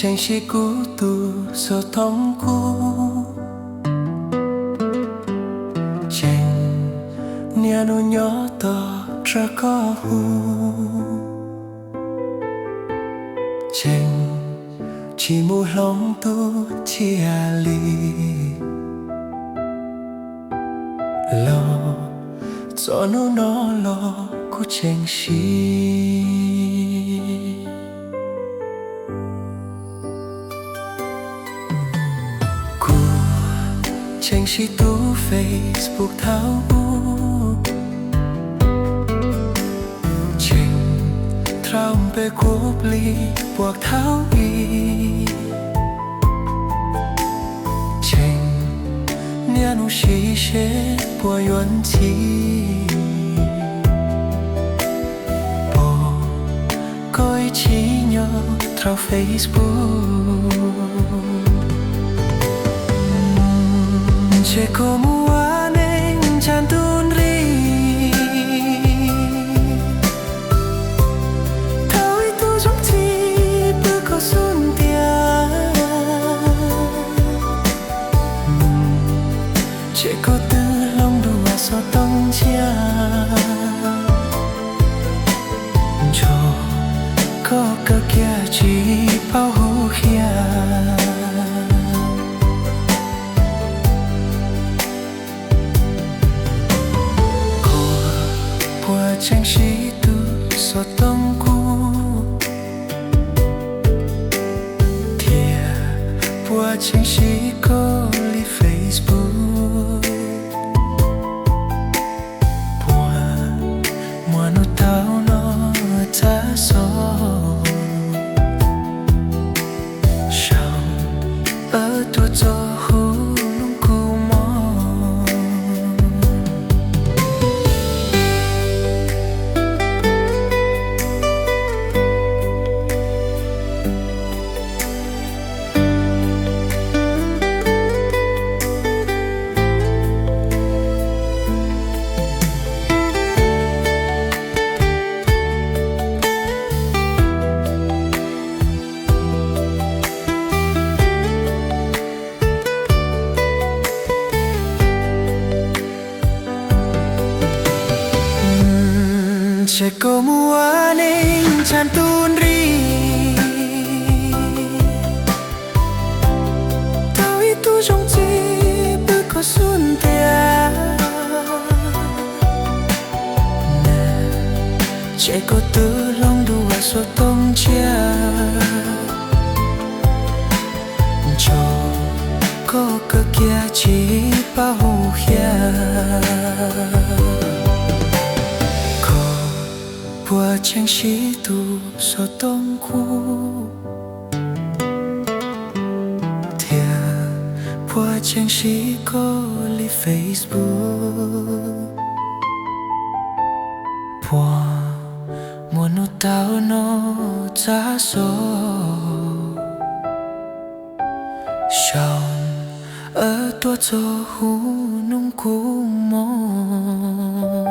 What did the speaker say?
Tseem siv kuv tus xov tooj kub, tseem niaj hnub nyob tos rau koj hu, tseem tsis mus hloov tus tsiaj li. Los txog hnub no los kuv tseem siv. Kuv tseem siv tus Facebook thaum ub, tseem rau npe kuv plig puag thaum ub, tseem niaj hnub siv seb puas yuav ntxhi, pom koj ib txhij nyob rau Facebook. Ntshe koj mus ua neej ntshav ntuj nrig, thaum ib tug zoo txij pw koj xub ntiag. Ntshe koj twb hloov dua xov tooj ntxiag, ntshe koj kawg kiag tsis paub hu khiab. Koj puas tseem siv tus xov tooj kub, thiab puas tseem siv koj li Facebook? Puas muaj hnub tau no txav xov, sau tuaj txog hu nug kuv mog? Ntshe koj mus ua neej ntshav ntuj nrig, tau ib tug zoo txij pw koj xub ntiag. Ntshe koj twb hloov dua xov tooj ntxiag, ntshe koj kawg kiag tsis paub hu khiab. Koj puas tseem siv tus xov tooj kub, thiab puas tseem siv koj li Facebook? Puas muaj hnub tau no txav xov, sau tuaj txog hu nug kuv mog?